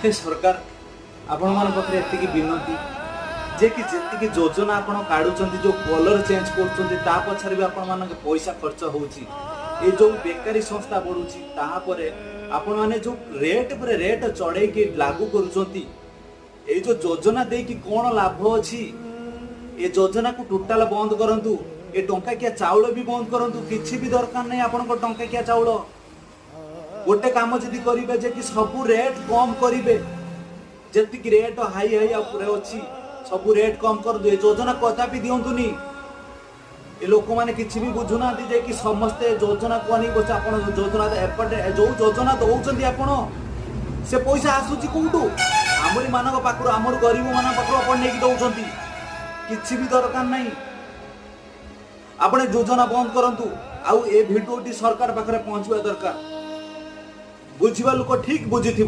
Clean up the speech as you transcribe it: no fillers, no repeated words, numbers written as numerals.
ହେ ସରକାର, ଆପଣମାନଙ୍କ ପାଖରେ ଏତିକି ବିନତି ଯେ କି ଯେତିକି ଯୋଜନା ଆପଣ କାଢୁଛନ୍ତି, ଯୋଉ କଲର ଚେଞ୍ଜ କରୁଛନ୍ତି, ତା ପଛରେ ବି ଆପଣମାନଙ୍କ ପଇସା ଖର୍ଚ୍ଚ ହଉଛି। ଏ ଯୋଉ ବେକାରୀ ସଂସ୍ଥା ବଢୁଛି, ତାପରେ ଆପଣମାନେ ଯୋଉ ରେଟ୍ ଉପରେ ରେଟ୍ ଚଢେଇକି ଲାଗୁ କରୁଛନ୍ତି, ଏଇ ଯୋଉ ଯୋଜନା ଦେଇକି କଣ ଲାଭ ଅଛି? ଏ ଯୋଜନାକୁ ଟୋଟାଲ ବନ୍ଦ କରନ୍ତୁ। ଏ ଟଙ୍କାକିଆ ଚାଉଳ ବି ବନ୍ଦ କରନ୍ତୁ। କିଛି ବି ଦରକାର ନାହିଁ ଆପଣଙ୍କ ଟଙ୍କାକିଆ ଚାଉଳ। ଗୋଟେ କାମ ଯଦି କରିବେ ଯେ କି ସବୁ ରେଟ୍ କମ କରିବେ, ଯେତିକି ରେଟ୍ ହାଇ ହାଇ ଉପରେ ଅଛି, ସବୁ ରେଟ୍ କମ କରନ୍ତୁ। ଏ ଯୋଜନା କଦାପି ଦିଅନ୍ତୁନି। ଏ ଲୋକମାନେ କିଛି ବି ବୁଝୁନାହାନ୍ତି ଯେ କି ସମସ୍ତେ ଯୋଜନାକୁ ଅନେଇ ବସି। ଆପଣ ଯୋଜନା ଏପଟେ ଯୋଉ ଯୋଜନା ଦଉଛନ୍ତି ଆପଣ, ସେ ପଇସା ଆସୁଛି କୋଉଠୁ? ଆମରି ମାନଙ୍କ ପାଖରୁ, ଆମର ଗରିବ ମାନଙ୍କ ପାଖରୁ ଆପଣ ନେଇକି ଦଉଛନ୍ତି। କିଛି ବି ଦରକାର ନାହିଁ। ଆପଣ ଏ ଯୋଜନା ବନ୍ଦ କରନ୍ତୁ। ଆଉ ଏ ଭିଡିଓଟି ସରକାର ପାଖରେ ପହଞ୍ଚିବା ଦରକାର। ବୁଝିବା ଲୋକ ଠିକ ବୁଝିଥିବ।